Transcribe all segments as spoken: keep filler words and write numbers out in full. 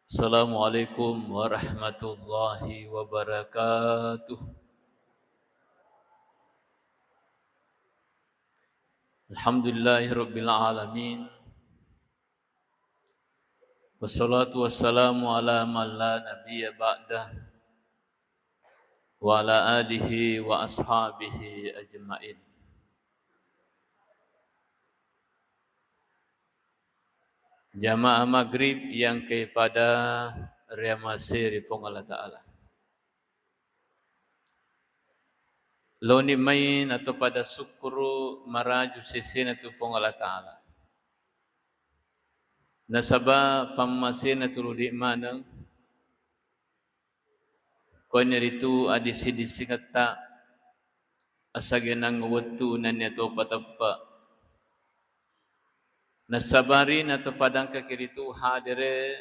Assalamualaikum warahmatullahi wabarakatuh. Alhamdulillahirabbil alamin. Wassalatu wassalamu ala man la nabiyya ba'dah, wa ala alihi wa ashabihi ajmain. Jamaah maghrib yang kepada riamase ri Puang Allah Ta'ala. Loni mai nato pada sukkuru maraju sesena tu Puang Allah Ta'ala. Nasaba pammasena tulu di maneng, koniritu adisi-disingetta asagenang wettu nennia to pateppa. Nasabari nato padangka kiritu hadere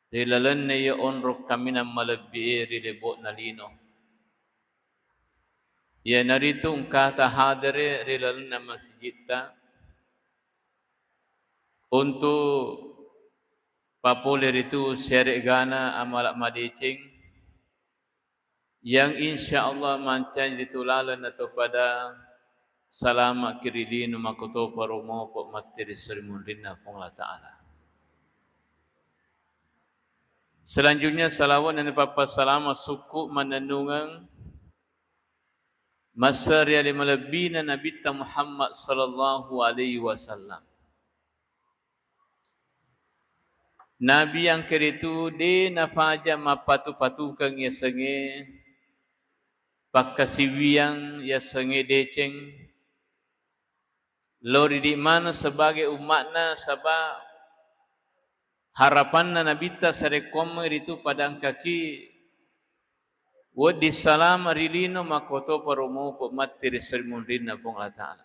ri lalenna iya onrong kaminang malebbi e ri lebo'na lino. Iyanaritu engkata hadere ri lalenna masijitta untuk papole ritu siaregana amala madeceng yang insya Allah mancaji ritu laleng nato pada salama ki ri lino makkotoparo mopo matti ri seri munrinna Puang Allah Ta'ala. Selanjutnya, salawat dan pappasalama sukku manennungeng massa ri ale malebbina Nabitta Muhammad sallallahu alaihi wasallam. Nabi yang keritu de nafaja mappatu-patukeng yasengnge pakkasiwiang yasengnge deceng, lao ridi maneng sebagai umma'na, saba harapanna Nabitta sarekkuammeng ritu padangkaki wedding salama ri lino makkotoparo mopo matti ri seri munrinna Puang Allah Ta'ala.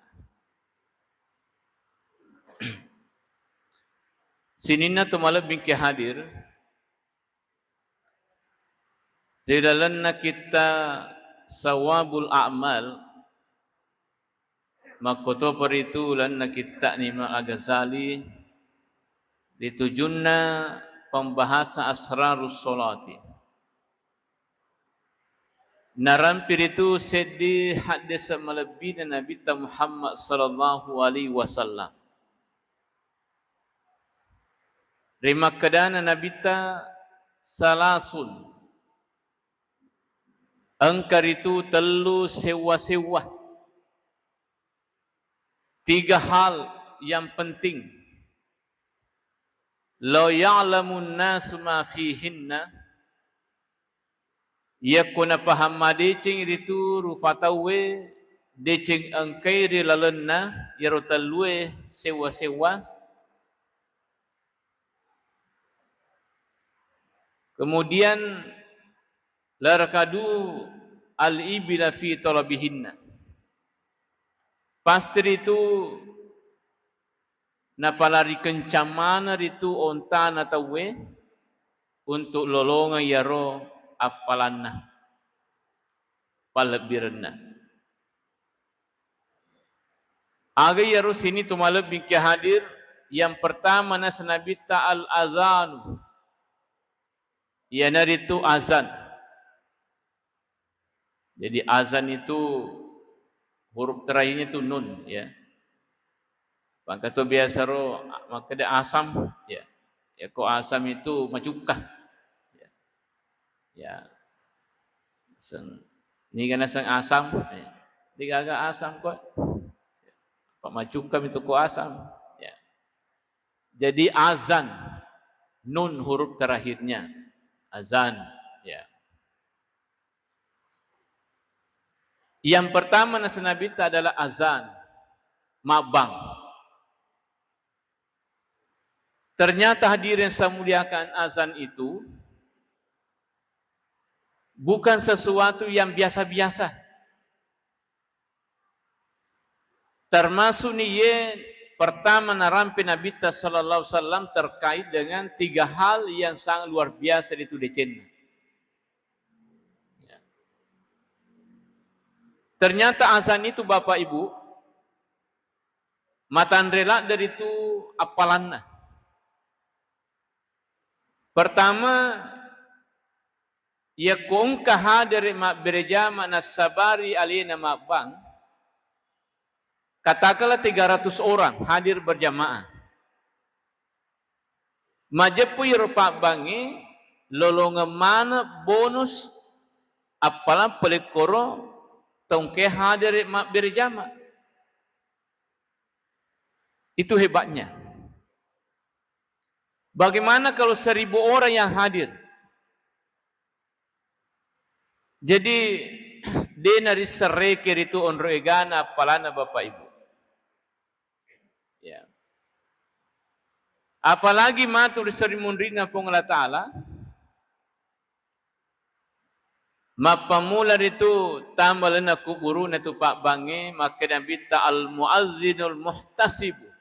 Sininna to malebbi engke hadir, ri lalenna kitta Sawabul A'mal, makkotoparo ritu lalenna kitta'na Imam Al-Ghazali, ri tujunna pembahasa asrarus sholati. Narampi ritu seddi haddese malebbina Nabitta Muhammad sallallahu alaihi wasallam. Rimakkedana Nabitta, salasun, engka ritu tellu sewwa-sewwa, tiga hal yang penting, lau ya'lamun nasu ma fihinna, yakko napahang madeceng ritu rufa tauwe deceng engkai ri lalenna iyaro tellue sewwa-sewwa. Kemudian, larakadu al-ibila fi talabihinna. Pasti ritu napalari kencang maneng ritu ontana tauwe untuk lolongeng iyaro appalanna, pallebbirenna. Aga iyaro sini tu malebbi engke hadir, yang pertama nasa Nabitta al-azanu, iyanaritu azan. Jadi azan itu huruf terakhirnya itu nun, ya. Maka tu biasa ro makkeda asam, ya. Ya, ko asam itu macukka. Ya. Ya. Seng, niga naseng asam, ya. Digaga asam kok. Pak macukka itu ko asam. Ya. Jadi azan, nun huruf terakhirnya. Azan, ya. Yang pertama nasa Nabitta adalah azan, mabbang. Ternyata hadirin saya muliakan, azan itu bukan sesuatu yang biasa-biasa. Termasuk ni ye pertama narampe Nabitta sallallahu alaihi wasallam terkait dengan tiga hal yang sangat luar biasa di tu decenna. Ya. Ternyata azan itu, Bapak Ibu, matanre ladde ritu appalanna. Pertama, yakko engka hadere mabbere jama nassabari alena mabbang, katakanlah tiga ratus orang hadir berjamaah. Majeppu iyaro pabbangnge lolongeng maneng bonus appalang palekkoro tongke hadere mabbere jama. Itu hebatnya. Bagaimana kalau seribu orang yang hadir? Jadi, de' narissereke ritu onro egana appalana Bapak Ibu. Ya. Apalagi matu ri seri munrinna Puang Allah Ta'ala, mappamula ritu tama lalenna kuburuna tu pabbangnge, makkeda Nabitta, "Al-muazzinul muhtasibu."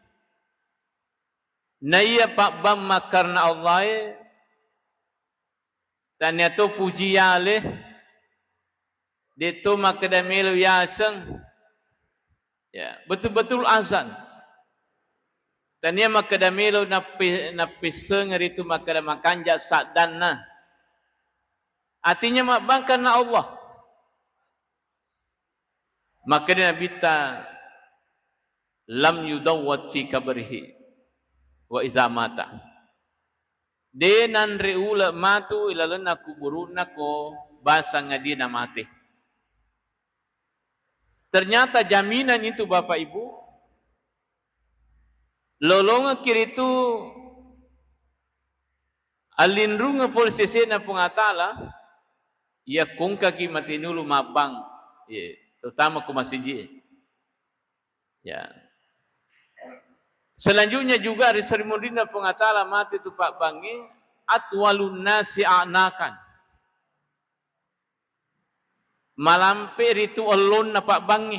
Naiya pabbang makkarna Allah e, tania to puji yale, de' to makkeda melo yaseng. Ya, betul-betul azan. Tania makkeda melo nappe-, nappesseng ritu makkeda makanja saddanna. Artinya mabbang karena Allah. Makkeda Nabitta, "Lam yudawwat fi kabrihi wa iza mata." De' nanre ule matu ilalenna kuburunna ko basang dia namate. Ternyata jaminan itu, Bapak Ibu, lolongekki ritu allinrungeng pole sesena Puang Allah Ta'ala, yakko engkaki matinulu mabbang, ye, terutama ko masiji e. Ya. Selanjutnya juga ri seri munrinna Puang Allah Ta'ala mate tu pabbangnge, atwalun nasi a'nakan. Malampe ritu ellonna pabbangnge.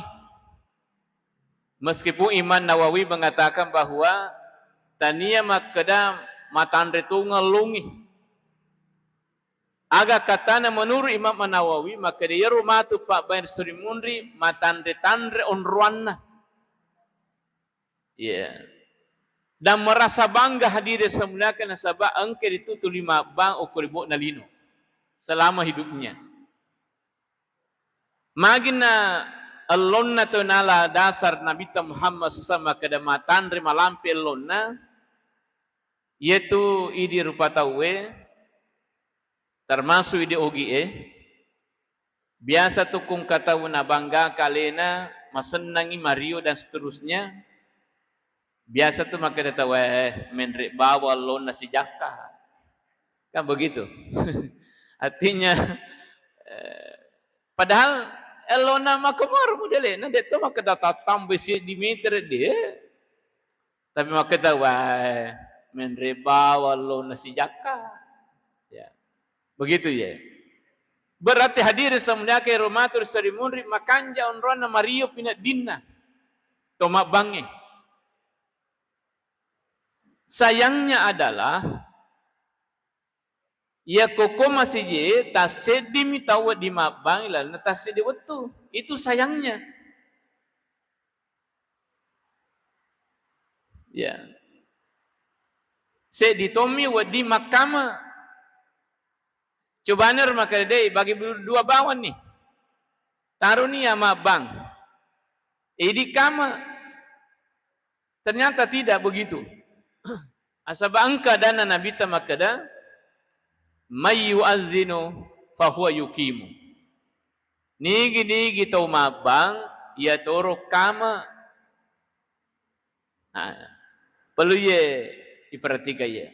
Meskipun Imam Nawawi mengatakan bahwa tania makkeda matanre tongeng ellongnge. Aga katana menurut Imam An-Nawawi, makkeda iyaro matu pabbangnge ri seri munri matanre-tanre onroanna. Iya. Dan merasa bangga hadirin semuanya nasaba engka ritu tuli mabbang okko ri bo'na lino selama hidupnya. Maginna ellonna to nala dasar Nabitta Muhammad sallallahu alaihi wasallam makkeda matanre malampe ellonna, iyatu idi rupa tauwe, termasuk idi ogi e, biasa tu kungka tau nabangga kalena, masennangi, mario dan seterusnya. Biasa tu makkeda tau, "Eh, menre bawa ellonna sijakka." Kan begitu. Artinya, eh, padahal ellonna makomaro modelena, de' to makkeda tattambai seddi meter de. Tapi makkeda, "Wah, menre bawa ellonna sijakka." Ya. Begitu ya. Berarti hadirin semuanya ke romatur seri munri makanja onronna mario pineddinna to mabbangnge. Sayangnya adalah, yakko ko masiji e, tasseddimi tau wedding mabbang ilalenna tasseddi wettu. Itu sayangnya. Ya. Seddi tommi wedding makkama. Cobana ro makkeda, "Dei, bagi du-, dua bawang ni. Taroni ya mabbang. Idi kama." Ternyata tidak begitu. Asaba engka adanna Nabitta makkeda, "May yu'azzinu fahuwa yuqimu." Nigi-nigi tau mabbang, iyatoro kama. Nah, perlu ye iperhatikan ye.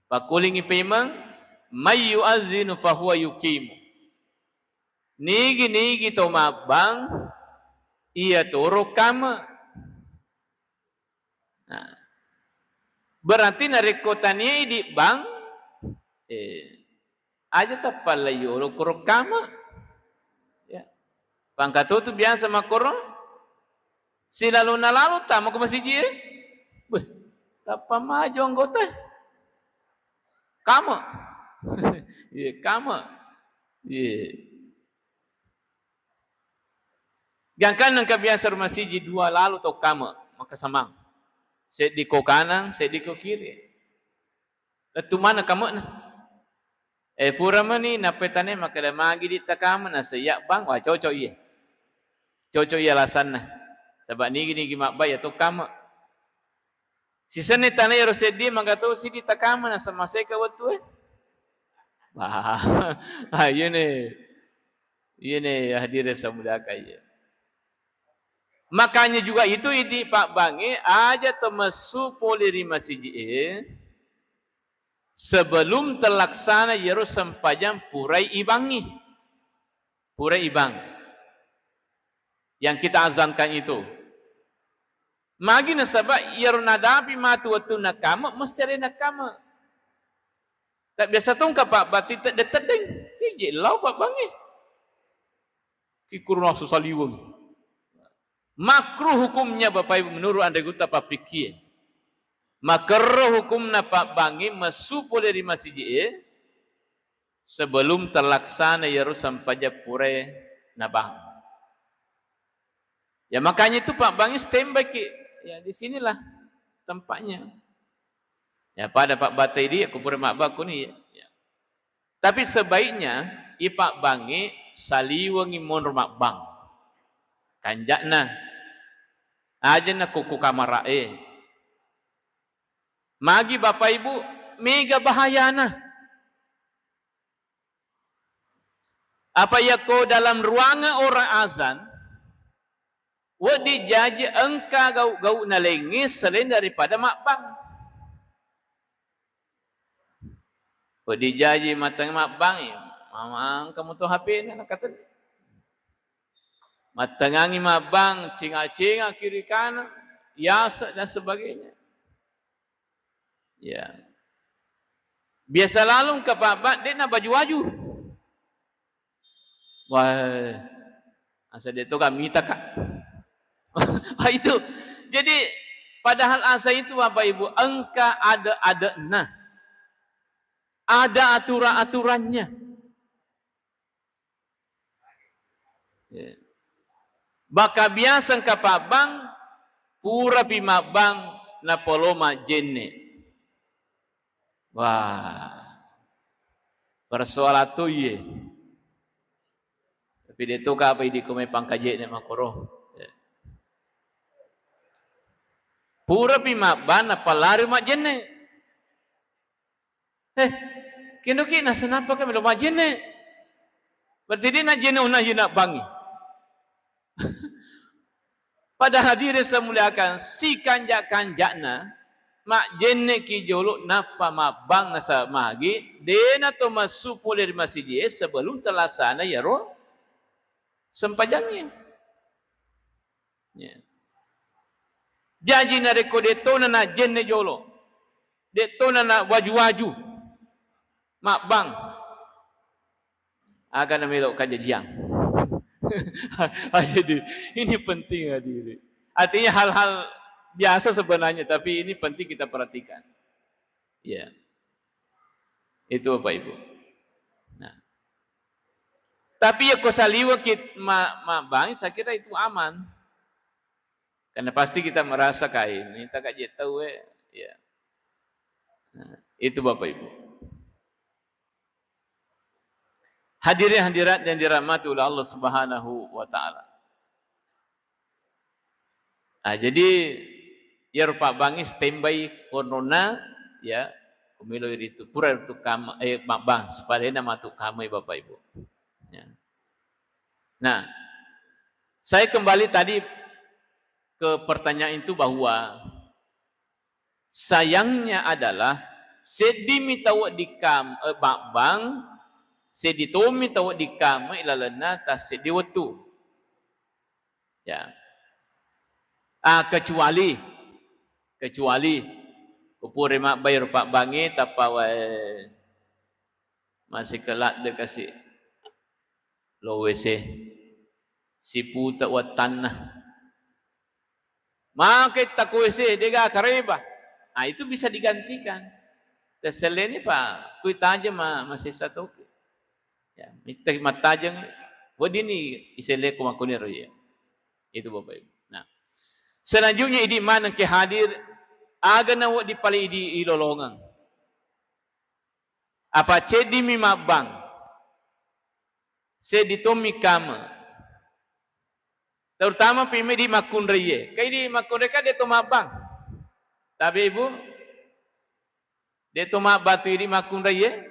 Pakkulingi pemeng, "May yu'azzinu fahuwa yuqimu." Nigi-nigi tau mabbang, iyatoro kama. Nah, berarti narekko tania idi bang, eh, aja tappa lai yolo koro kama. Ya. Pangkatotu biasa makkoro, silalona lalo tama ko masiji e. Beh, tappa maju anggota. Kama. Iya, kama. Iya. Gangkanna engka biasa ro masiji dua lalo tau kama, makkasamang. Seddi ko kanang, seddi ko kiri. Lettu maneng kame'na. Eh, pura meni nappa tane makkeda magi di takame nasaba iya bang, wah cocok iye. Cocok iye alasanna. Saba nigi-nigi mabba iya to kame. Sisenni tane iyaro seddi mangga to sidi takame nasaba maseka wettu e. Wah, ah, iyene. Iyene hadirin samuliakan iye. Makanya juga itu idi pabbangnge aja to messu pole ri masiji e sebelum terlaksana iyaro sempajang purai ibangngi. Purai ibang. Yang kita azankan itu. Magi nasaba iyaro nadapi matu wettunna kame, mesti alena kame. Tak biasa tongka pabbatti tedde-teddeng. Ki je lao pabbangnge. Ki kuruna saliweng. Makruh hukumnya Bapak Ibu menurut anre gutta pappikkie. Makerro hukumna pabbangnge messu pole ri masiji e sebelum terlaksana iyaro sempajang purai nabang. Ya makanya itu pabbangnge standby ki. Ya di sinilah tempatnya. Ya pada pabbatai di aku pura mabbang kuni ya. Ya. Tapi sebaiknya ipabbangnge saliwengi monro mabbang. Kanja'na. Aja na kuku kamara e. Magi Bapak Ibu mega bahayana. Apa yakko dalam ruangan orang azan, wedding jaji engka gau-gau'na laingnge selain daripada mabbang. Wedding jaji mateng mabbang, ya, mama engka muto H P-na nakatedde. Mattengangi mabbang, cinga-cinga kiri kanan, yase dan sebagainya. Ya. Biasa lalung ke pabba, de'na baju-baju. Wah, asa de' to kami tak. Wah, itu. Jadi padahal asa itu Bapak Ibu engka ada-adana. Ada aturan-aturannya. Ya. Baka biasa engka pabbang, purapi mabbang napolo majjenne. Wah, persoalan tu iye. Tapi de' to kapa idi ko mai pangkaje'ne makoro. Ya. Purapi mabbang napalari majjenne. Eh, kendoki nasenapa kami lo majjenne. Berarti de' najjenne unna yena bangi. Pada hadirin saya muliakan, sikanja-kanjana majjenneki jolo nappa mabbang nasaba magi de'na to massu pole ri masiji e sebelum terlaksana iyaro sempajangnge. Ya. Jaji narekko de' tona najjenne jolo, de' tona na waju-waju mabbang, aga namelo kajajiang. Ah, jadi ini penting hadirin. Artinya hal-hal biasa sebenarnya, tapi ini penting kita perhatikan. Ya. Itu Bapak Ibu. Nah. Tapi ya ko saliweng ki ma, mabbang, saya kira itu aman. Karena pasti kita merasa kayak ini, tak aja tahu eh. Ya. Nah, itu Bapak Ibu. Hadirin hadirat yang dirahmati oleh Allah Subhanahu wa taala. Ah, jadi iyaro pabbangnge standby konrona ya, kumilo ritu pura ritu kama, eh, mabbang supaya na matu kamai Bapak Ibu. Ya. Nah, saya kembali tadi ke pertanyaan itu bahwa sayangnya adalah seddimi tau wedding kam-, eh, mabbang, seddi tommi tau wedding kama ilalenna tasseddi wettu. Ya. Ah, kecuali, kecuali ko pura mabbai ro pabbangnge tappa wae masih keladde kasi lo W C siputa wattanna. Maka takko W C dega kareba. Ah, itu bisa digantikan. Teselleni pa kui tajeng ma-, masessa toki. Ya, mitta mattajeng weddini iselleko makkuniro ya. Itu Bapak Ibu. Nah, selanjutnya idi maneng ke hadir aga na wedding pale idi ilolongeng. Apa ceddimi mabbang, seddi tommi kame. Terutama pi medi makkunraie. Kai di makkunrai kan de to mabbang. Tabe, Ibu? De to mabbang tu idi makkunraie?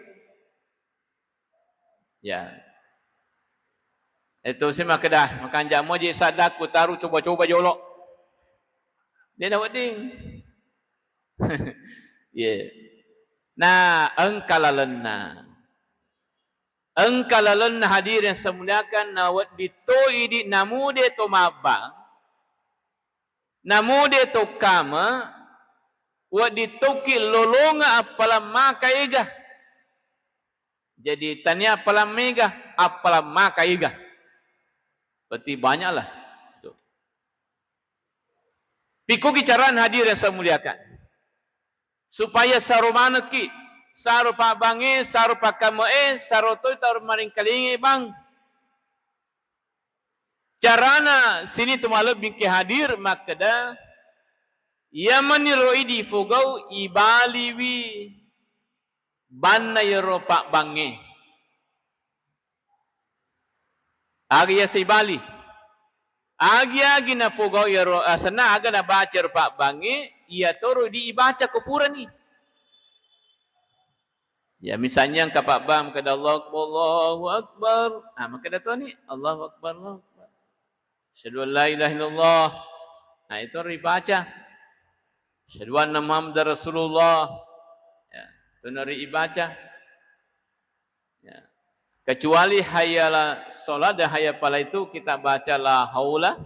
Ya. Itu si makkeda, makanja moji saddaku taru coba-coba jolo. De na wedding. Ye. Nah, engka lalenna. Engka lalenna hadirin yang saya muliakan, na wedding to idi namu de to mabbang, namu de to kame, wedding toki lolonga appalang maka ega. Jadi tania appalang mega, appalang maka ega. Berarti banyaklah. Tuh. Pikkogi carana hadirin yang saya muliakan. Supaya saro manekki, saro pabbangnge, saro pakkame'e, saro toi taro maringkalinge bang. Carana sini tu malebbi ke hadir makkeda, iya meniro idi fogau ibaliwi banna yero pabbangnge. Aga yaseng ibali. Agi-agi napogau iyaro, asenna aga nabaca ro pabbangnge, iyatoro di ibaca ko purani. Ya, misalnya engka pabbang, makkeda Allahu Akbar, Allahu Akbar. Ah, makkeda toni, Allahu Akbar, Allahu Akbar. Asyhadu an la ilaha illallah. Nah, itu ribaca. Asyhadu anna Muhammadar Rasulullah. Ya, itu nari ibaca. Ya. Kecuali hayya ala sholat dan hayya falah itu kita baca la haula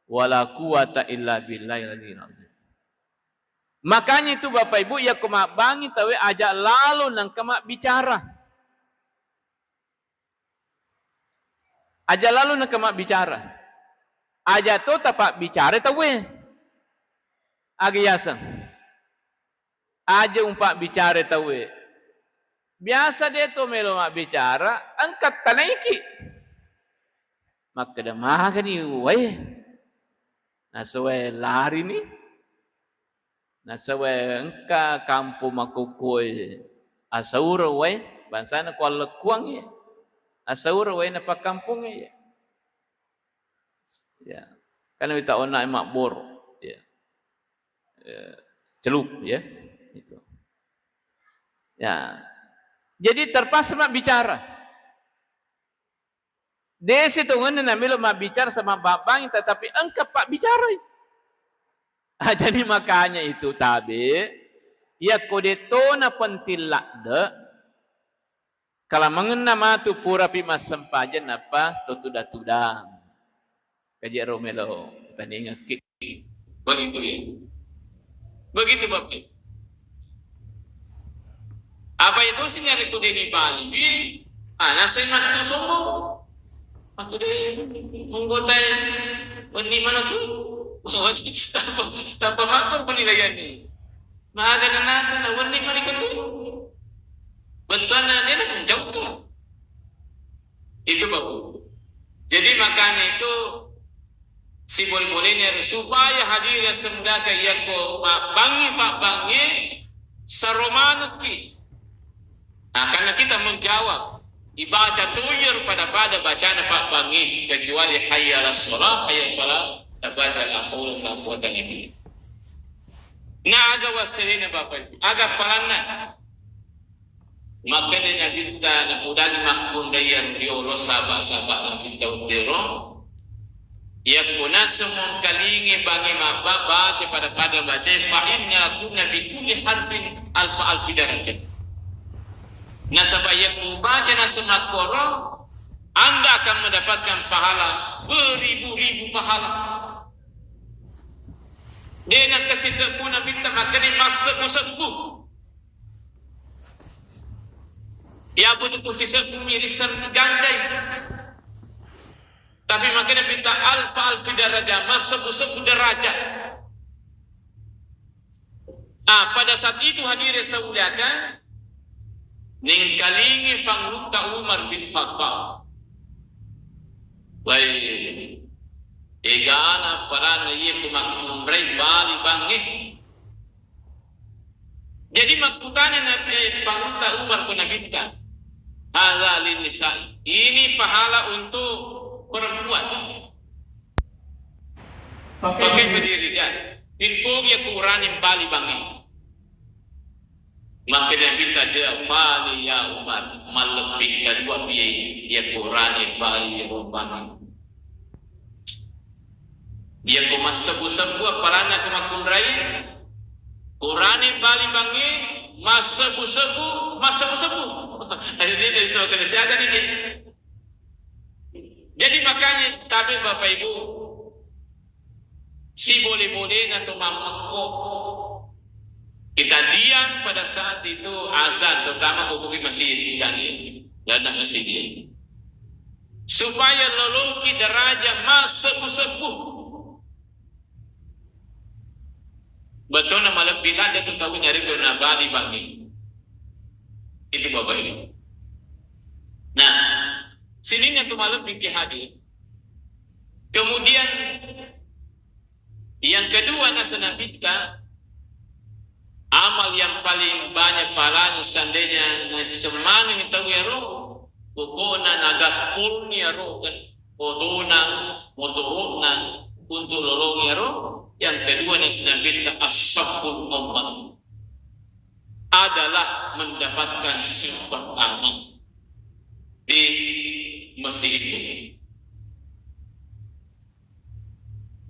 wala quwata illa billahil aliyil azim. Makanya itu Bapak Ibu, yakko mabbangngi tauwe aja lalo nengka mabbicara. Aja lalo nengka mabbicara. Aja to tapabbicara tauwe. Aga yaseng. Aja umpabbicara tauwe. Biasa de to melo mabbicara, engka tanaiki. Makkeda magani wae. Nasaba wae larini. Nasaba wae engka kampong makkukkuwe asauro wae, bangsana ko allekkuang ya. Asauro wae na pakkampongnge ya. Ya. Kan wita onna mabboro. Ya. Eh, celup, ya. Gitu. Ya. Jadi terpaksa mabbicara. Desi tongenna namelo mabbicara sama babang, tetapi engka pabbicarai. Ah, jadi makanya itu tabe, yakko de tona penting ladde, kalamangenna matu purapi massempajang nappa to tuda-tuda. Kaje ro melo taningekki. Begitu ya. Begitu Bapak. Apa itu sih nyari ku Deni Bali? Ah, naseng matu sombong. Matu de menggotai wenni mana tu? Tanpa, tanpa matur penilaian ni. Maga nanaseng na wenni mani katu. Bettuanna de na menjauhkan. Itu Bapak. Jadi makanya itu sibole-bolena supaya hadir yang semudakan yakko mabbangngi pabbangnge saromanukki. Nah, karena kita menjawab, ibaca tuyur pada-pada bacana pabbangnge kecuali hayya ala sholah, hayya fala, tabaca la haula wala quwwata illa billah. Nah, aga wasserena Bapak Ibu, aga palanna. Makkeda Nabitta, napudangi makkunraian riolo saba-saba Nabitta uttero, yakko naseng mengkalingi bangi mabba-, baca pada-pada baca, fa inna lakunna bi kulli harfin alfa alfi darajah. Nasaba yakko baca naseng makkoro, Anda akan mendapatkan pahala beribu-ribu pahala. De nakkasisebbu Nabitta makkeda massebbu-sebbu. Iya butuh ku sisebbu mi risseng ganjai. Tapi makkeda Nabitta alfa alfi darajah, massebbu-sebbu derajat. Ah, pada saat itu hadirin saya muliakan, nengkalingi fanglutta Umar bin Khattab. Wai, egana paranna iye ku makkunrai bali bangnge. Jadi makkutana Nabi, eh, Panglutta Umar ko Nabitta, "Hadza linnisa'i." Ini pahala untuk perempuan. Pakai berdiri dia. Pippogi aku urane bali bangi. Maka Nabitta dia, "Fani ya Umar, mallebbi kalua biye ya Qur'ane bali rombang." Dia ko massebbu-sebbu appalanna ko makkunrai, Qur'ane bali bangi, massebbu-sebbu, massebbu-sebbu. Ini dari soal kena siaga nih dia. Jadi makanya tabe Bapak Ibu, sibole-bolena to mammekko. Kita diam pada saat itu azan, terutama ko bukit masjid, kita diam. Dan masjid. Supaya loloki daraja massebbu-sebbu. Betona malebbi ladde tu tau nyariko nabali bangi. Itu Bapak Ibu. Nah, sininna tu malebbi ki hadir. Kemudian yang kedua, nasa Nabitta, amal yang paling banyak pahalanya seandainya nasemaneng tau ero, pokokna nagaspolni ero kan, otona, motoro'na untuk lolong ero. Yang kedua, nasa Nabitta, as-sabbul ummat adalah mendapatkan saf pertama di masjid itu.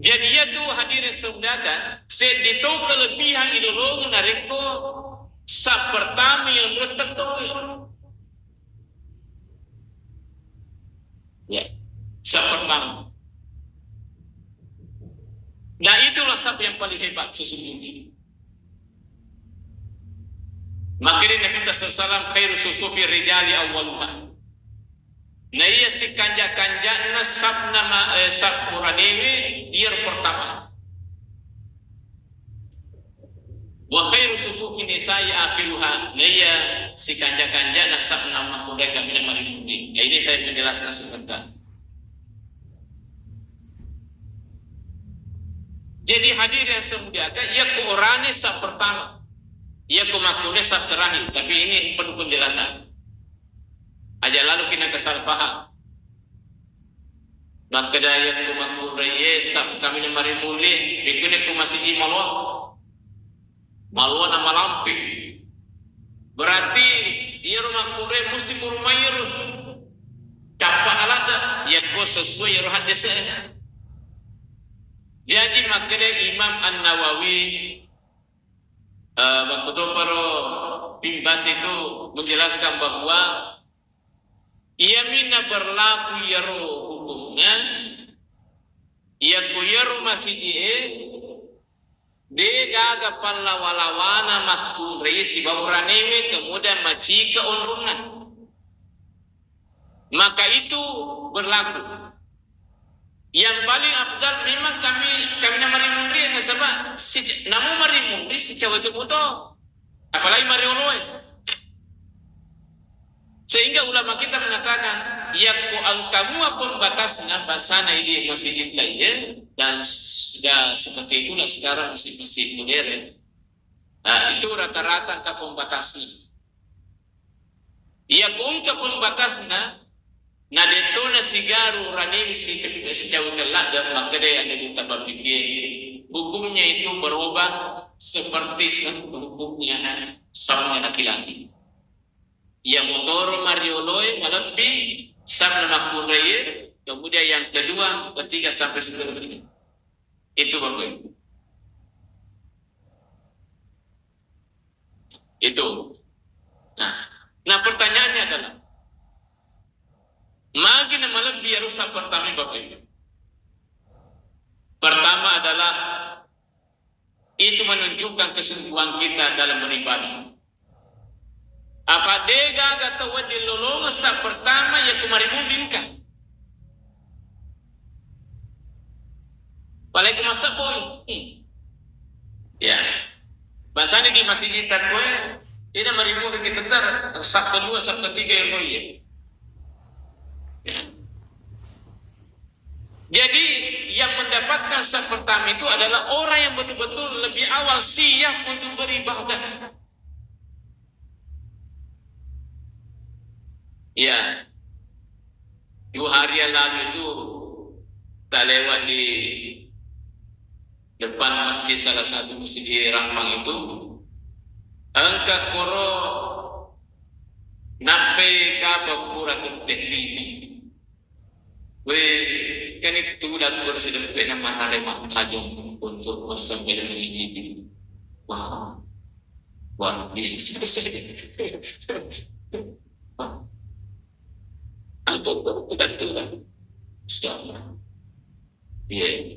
Jadi, iya tu hadirin saudara, seddi to kelebihan ilolongeng narekko saf pertama yang dua tetto. Ya, saf pertama. Nah, itulah saf yang paling hebat sesungguhnya. Makanya Nabi sallallahu alaihi wasallam, "Khairu sufufi rijali awwaluha." Nah, iya sikanja-kanjana safna ma-, eh, saf uranewe, iya pertama. "Wa khairu sufufi nisa'i akhiruha." Nah, iya sikanja-kanjana safna makkunrai kaminang marimunri. Nah, ini saya menjelaskan sebentar. Jadi hadir yang saya muliakan, iya ko orane saf pertama. Iya ko makkunrai saf terakhir. Tapi ini perlu penjelasan. Aja lalu kita kesalpaham. Makkeda iya ko makkunrai saf kaminang marimunri, bikkuni ko masigi maloa. Maloa na malampe. Berarti iyaro makkunrai musti ko rumah iyaro. Cappa na ladde, iya ko sesuai iyaro haddese. Jadi makkeda Imam An-Nawawi, eh, makkutoparo Bin Baz itu menjelaskan bahwa iyami na berlaku iyaro hukumnya, iya ko iyaro masigi e, de gaga pallawa-lawana makkunrai sibawa uranewe, kemudian macika onronna. Maka itu berlaku. Yang paling afdal memang kami, kaminang marimunri, nasaba si-, namu marimunri sicawa itu muto. Apalagi marioloe. Sehingga ulama kita mengatakan, yakko engka mua pembatasna, bangsana idi masjid ta iye, dan sudah seperti itulah sekarang masjid-masjid modern. Nah, itu rata-rata engka pembatasna. Iya ko engka pembatasna, na de'tona sigaru uranewe sice-, sicawekeng ladde, makkeda anu dutta pappikie, hukumnya itu berubah seperti se-, hukumnya safnya laki-laki. Iya motoro marioloe malebbi safna makkunraie, kemudian yang kedua, ketiga sampai seterusnya. Itu Bapak Ibu. Itu. Nah, nah, pertanyaannya adalah, magi na malebbi iyaro saf pertama Bapak Ibu? Pertama adalah itu menunjukkan kesungguhan kita dalam beribadah. Apa de gaga tau wedding lolongeng saf pertama iya ko marimunri engka. Apalagi massebboi. Hmm. Ya. Bangsana di masigi ta koe, ina marimunri kita ter, saf kedua, saf ketiga yang roye. Ya. Jadi, yang mendapatkan saf pertama itu adalah orang yang betul-betul lebih awal siap untuk beribadah. Iya. Dua hari yang lalu itu tak lewat di depan masjid, salah satu masjid di Rambang itu. Engka koro nappai kapang pura tette lima. Weh, kan itu udah koro sideppe na manare mattajeng untuk massempajang ini. Wah, wah, bisa. Ampun, betul, betul. Sudah. Iya.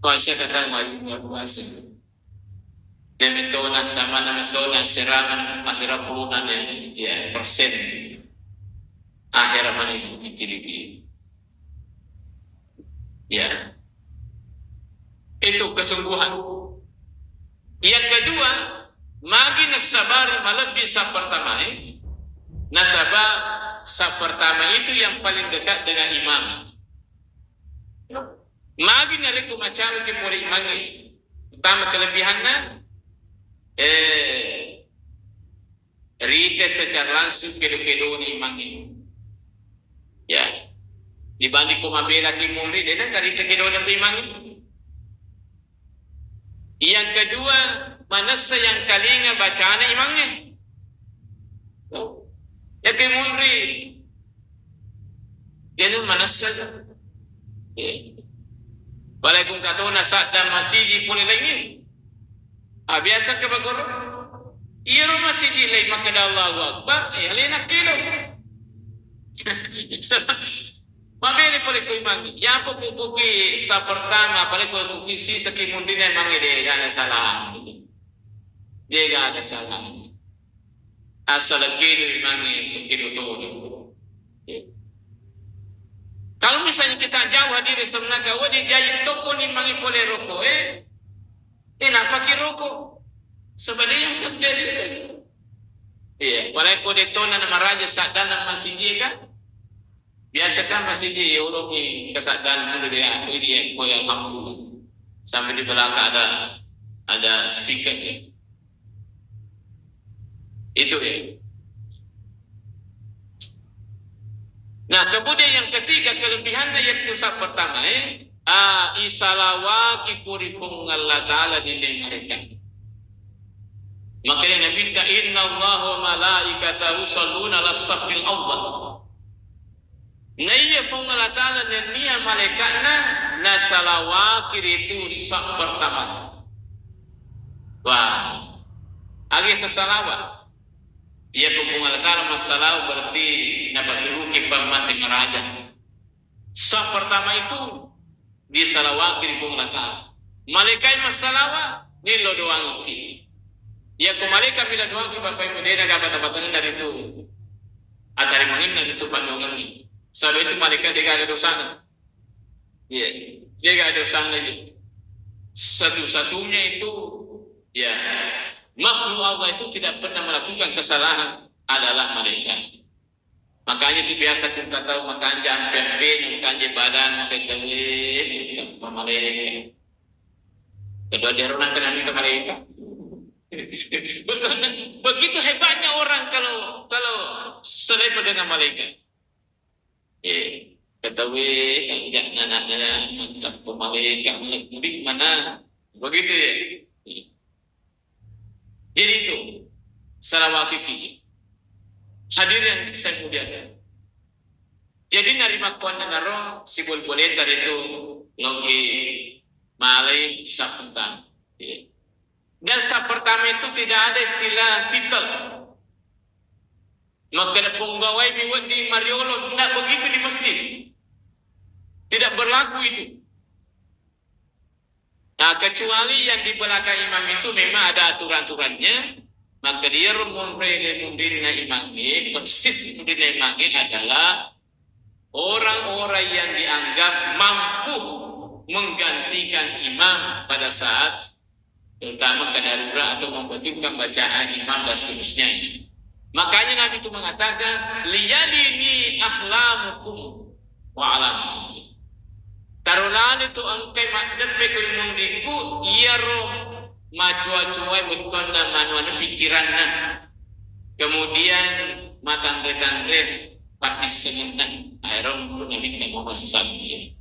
Kau saya kata maju luar biasa. Dan metona sama na metona serangan asera puluhan ya, ya persen. Akhir mana itu dikit. Ya. Itu kesungguhan. Yang kedua, magi nasabari malebbi sa pertama, eh? Nasaba sa pertama itu yang paling dekat dengan imam. Magi narekko macamiki pole imangnge, utama kelebihanna, eh, rite secara langsung kedo-kedona imangnge. Ya. Dibanding ko mabelaki munri, de nengka rite kedona tu imangnge. Yang kedua, manessa yang kalinga bacana imangnge. Yake munri, de nengka manessa. Eh. Walaupun katona sadda masiji pole laingnge. Ah, biasa ke bagoro. Iyaro masiji lai makkeda Allahu Akbar, eh, alena kelo. Mabele pole ko imangnge. Yapa kukuki sa pertama, pale ko kukuki sisaki munrina imangnge, de gaga salah. De gaga salah. Asal kelo imangnge, kelo toni. Kalau misalnya kita jauh hadiri semenaka, wajib jaji toko ni mangi pole roko, eh. Eh, napaki roko? Sebenarnya kan dari itu. Iya, apalagi ko detona na maraja sadana masiji kan. Biasa kan masiji ya, ulung ni kesadaan dulu dia, aku ini ya, ko ya, alhamdulillah. Sampai di belakang ada, ada speaker ya. Itu ya. Nah, kemudian yang ketiga, kelebihannya yaitu sa pertama, eh, ah, isalawaki puri Puang Allah Ta'ala di mereka. Makanya Nabi ta, "Inna Allah wa malaikatahu salluna ala safil awal." Naiya Puang Allah Ta'ala nennia malaikatna nasalawaki ritu sa pertama. Wah, agi sasalawa. Iya ko Puang Allah Ta'ala massalawa berarti napaturuki pammase maraja. Sa pertama itu disalawaki ri Puang Allah Ta'ala. Malaikai massalawa, nillo doangekki. Iya ko malaikai mila doangekki, Bapak Ibu, dena gaga tabatangenna ritu. Atarimangenna ritu pandoangenna. Sabab itu malaikai degaga dosana. Iya, degaga dosana itu. Satu-satunya itu, ya, makhluk Allah itu tidak pernah melakukan kesalahan adalah malaikat. Makanya itu biasa kita tahu makanja ampe-ampe, makanja badan, makanja, eh, malaikat. Kedua dia orang kena minta malaikat. Betul, kan? Begitu hebatnya orang kalau, kalau selevel dengan malaikat. Eh, ketahui, kanjak nanaknya mantap, malaikat, malaikat mana? Begitu ya. Jadi itu, salawakiki. Hadirin yang saya muliakan. Jadi narimakkuannanaro sibol-boleta ritu loki malai sappuntan. Iya. Dan saat pertama itu tidak ada istilah titel. Makkeda ponggawai mi wedding mariolo, tidak begitu di masjid. Tidak berlaku itu. Nah, kecuali yang di belakang imam itu memang ada aturan-aturannya, maka dia munri-, munrinna imamnya, persis munrinna imamnya adalah orang-orang yang dianggap mampu menggantikan imam pada saat terutama kedarurat atau membutuhkan bacaan imam dan seterusnya. Makanya Nabi itu mengatakan, "Liyalini ahlamukum wa alamukum." Taro lalo tu engkai maddeppe ko munriku, iyaro macoa-coai bettuanna manuanna pikiranna. Kemudian matanre-tanre paddissengenna, aero Nabitta Muhammad sallallahu alaihi wasallam.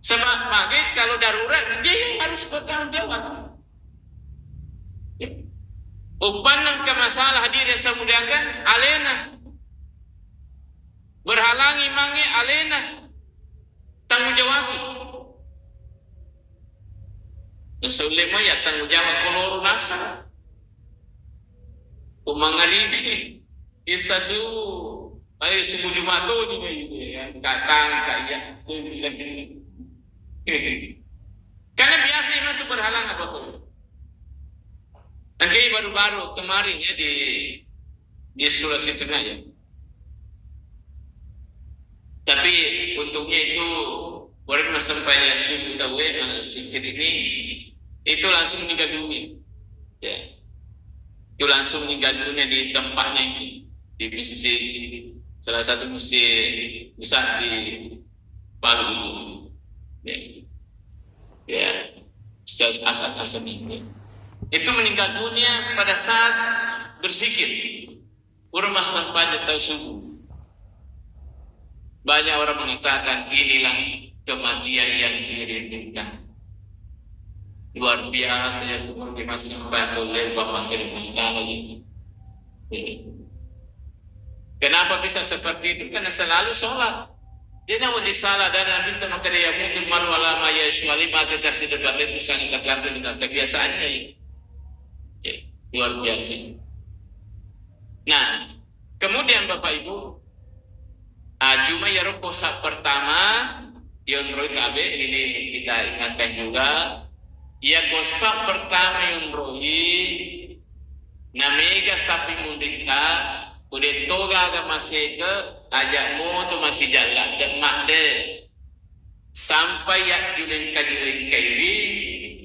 Sebab mage kalau darurat, dia yang harus bertanggung jawab. Uppanna engka masalah, hadirin yang saya muliakan, alena. Berhalangi mange alena. Tanggung jawab. Nasaulle mai ya tanggung jawab koloro nasa. Umangaribi, isa su, ayo subuh Jumat tu ni, ya, katang, kaya, karena biasa itu berhalangan, Bapak. Engka baru-baru kemarin ya di, di Sulawesi Tengah ya. Tapi untungnya itu orang massempajang subuh tauwe, eh, zikir ini, itu langsung meninggal dunia. Ya. Itu langsung meninggal dunia di tempatnya itu, di masjid, salah satu masjid besar di Palu itu. Ya. Ya. Asal-asal ini. Itu meninggal dunia pada saat berzikir. Pura massempajang tau subuh. Banyak orang mengatakan, "Inilah kematian yang dirindukan." Luar biasa ya, umur di massempajang tau lewa masih lagi. Kenapa bisa seperti itu? Karena selalu sholat. Dia nawa di salah dan Nabi itu maka dia mungkin malu alama ya suali mati tasir debat itu sangat tergantung dengan kebiasaannya. Ya, luar biasa. Nah, kemudian Bapak Ibu, ah, cuma ya rokok sab pertama, yonroi tabe, ini kita ingatkan juga. Ya, ko sab pertama yonroi, namega sapi mundita, kude toga aga maseke, aja moto masih jalan dan makde. Sampai yaddulengka-dulengkaiwi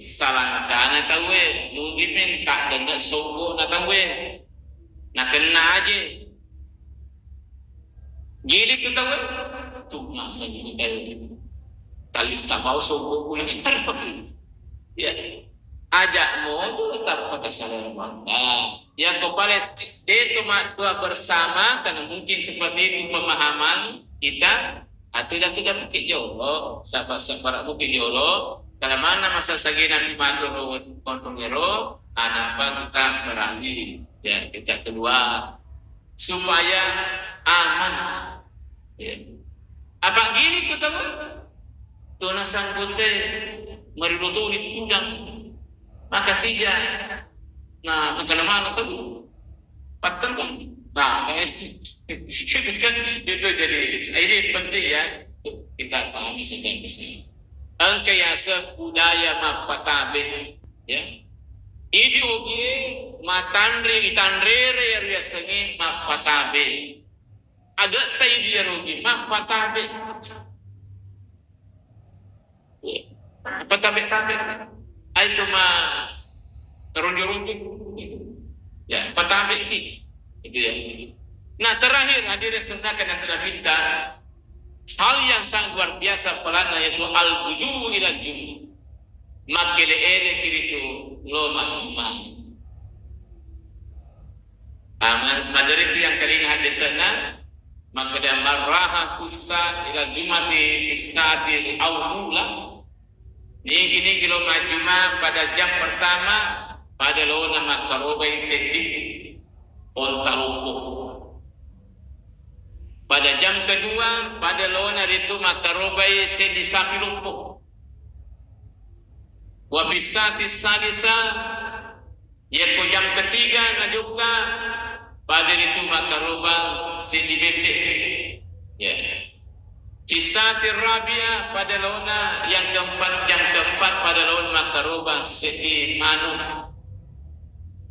salangkana tauwe, muni menta denne soggona tauwe. Nakenna aje. Gilis tu tauwe. Tu masa gini tauwe. Tali tabau soggo kuli. Ya. Ajak mojo tappa tasalamang. Nah, ya ko pale detu maddua bersama, karena mungkin seperti itu pemahaman kita. Atau tidak, tidak mungkin jolo, sabar-sabar mungkin jolo. Kalau mana masa sagi Nabi matur kontrongero, anapa kita berani, ya kita keluar supaya aman. Ya. Apa gini tu tahu? Tuna sanggote marilu tuli tudang. Maka sija. Nah, maka mana tahu? Patterung. Nah, itu kan, itu jadi, ini penting ya. Kita pahami sedang di sini. Engka yaseng budaya mappatabe, ya. Idi ogie matanre, itanrere ya riasengi mappatabe. Adetta idi ya rogi mappatabe. Patabe-tabe. Ai cuma ronjo-ronjo. Ya, patabe ki. Itu ya. Nah, terakhir hadirin senna kena sudah minta hal yang sangat luar biasa pelanna yaitu al-buju ilal jumu'ah. Makkele-ele kiritu lo majjuma. Ah, ma-, maderitu yang kelinga hadisna, makkeda marraha kussa ila jumati istati au mula. Nigi-nigi lo majjuma pada jam pertama, pada lona makkarobai seddi onta loppo. Pada jam kedua, pada lona ritu makkarobai seddi sapi loppo. Wa fissati salisa, yako jam ketiga najokka, pada ritu makkaroba seddi bebbe. Ya. Fissati rabia, pada lona yang keempat, jam keempat pada lona makkaroba seddi manu.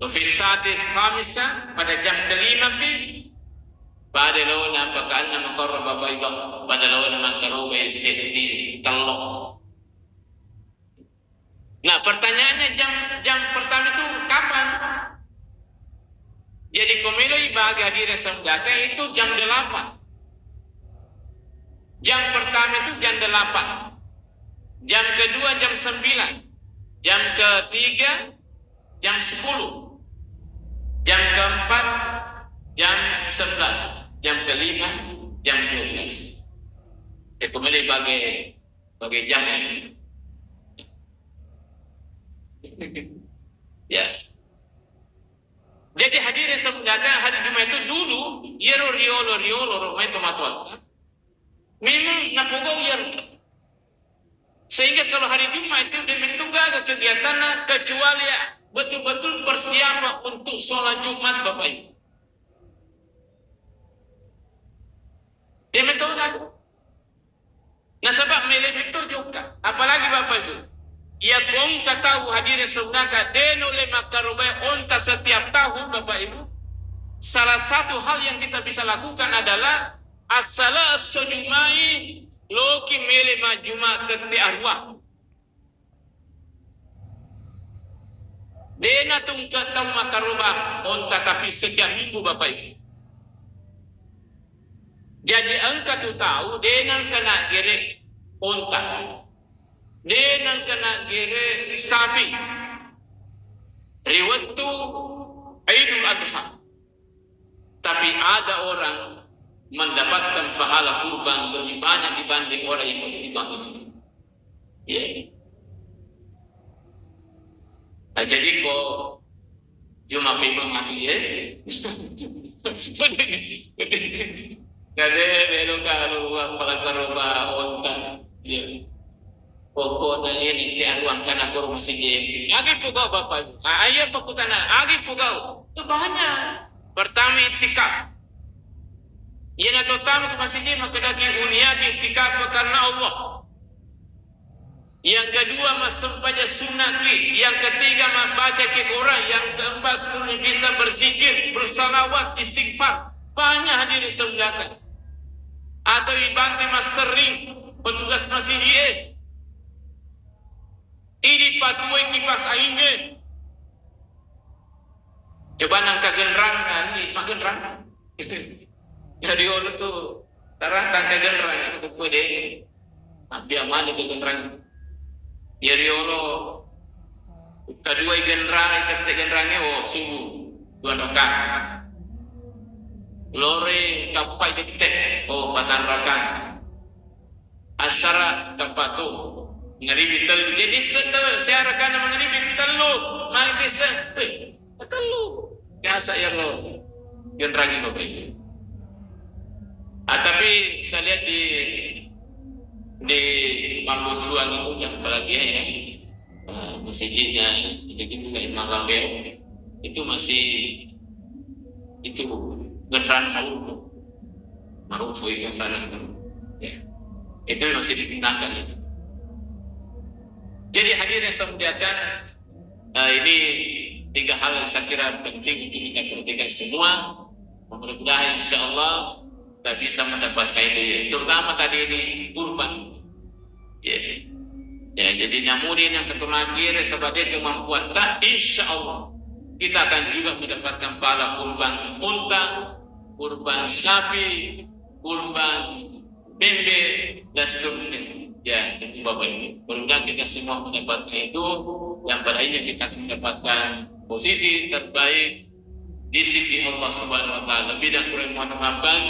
Wa fissati khamisa, pada jam kelima pi, pada lona pakanna makkaroba baiba, pada lona makkaroba seddi tello. Nah, pertanyaannya jam, jam pertama itu kapan? Jadi, komeloi bagi hadirin saudara itu jam delapan. Jam pertama itu jam delapan. Jam kedua jam sembilan. Jam ketiga jam sepuluh. Jam keempat jam sebelas, jam kelima, jam dua belas. Itu mulai bagi, bagi jam. Ya. Jadi hadirin semuanya, hari Jumat itu dulu, iyaro riolo-riolo, ro mai tomatoatta. Memang napogau iyaro. Sehingga kalau hari Jumat itu dia metto gaga kegiatanna kecuali ya betul-betul persiapan untuk sholat Jumat, Bapak Ibu. Dia metto gaga. Nasaba mele metto jokka. Apalagi Bapak Ibu. Iya ko engka tau hadirin semuanya, de nulle makkarobai onta setiap tahun, Bapak Ibu. Salah satu hal yang kita bisa lakukan adalah assala esso Jumai loki mele majjuma tette arua. De natungke tau makkaroba onta, tapi setiap minggu, Bapak Ibu. Jadi engka tu tau de nengka naggere onta. De nengka naggere sapi. Ri wettu Idul Adha. Tapi ada orang mendapatkan pahala kurban lebih banyak dibanding orang yang berkurban itu. Ya. Nah, jadi ko Juma memang mati ya. Kade belo kalau palakaro ba onta. Ya. Pokokna ini ti aruang kana koro masigi. Agi pugau Bapak Ibu. Ah, iya pakutana. Agi pugau. Itu banyak. Pertama, itikaf. Iyana to tama ke masigi makkedaki uniati itikaf karena Allah. Yang kedua, massempajang sunnaki. Yang ketiga, mabacaki Quran. Yang keempat, seterusnya bisa berzikir, bersalawat, istighfar. Banyak hadirin semuanya. Atau ibantu masserring petugas masigi e. Idi patuai kipas angin e. Coba nangka genrang, nah, ini mak genrang. Jadi orang tu tarah tangka genrang itu kue deh. Tapi aman itu genrang. Jadi orang kedua genrang, ketiga genrangnya, oh, subuh dua rakaat. Lore kapai tette, oh, patang rakaat. Asara kapatu, mangaribi tellu. Jadi setel siara kana mangaribi tellu, mai desa, eh, tellu. Biasa ya lo, genrangi bapak ibu. Ah, tapi saya lihat di, di Mambusuan itu, yang apalagi ya, eh, masjidnya, jadi gitu kayak Imam Rabe, itu masih, itu genrang malu. Marufui gambaran. Ya. Itu masih digunakan itu. Jadi hadirin yang saya muliakan, eh, ini tiga hal yang saya kira penting untuk kita perhatikan semua. Mudah-mudahan insya Allah kita bisa mendapatkan itu. Terutama tadi ini kurban. Ya. Ya, jadi namuni yang keturunan kiri sebagai kemampuan tak, insya Allah kita akan juga mendapatkan pahala kurban unta, kurban sapi, kurban bembe, dan seterusnya. Ya, itu Bapak Ibu. Mudah-mudahan kita semua mendapatkan itu, yang pada akhirnya kita akan mendapatkan posisi terbaik di sisi Allah Subhanahu wa Ta'ala. Lebih dan kurang mohon maaf.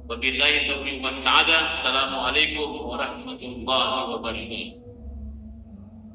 Wabillahi taufiq was sa'adah. Assalamualaikum warahmatullahi wabarakatuh.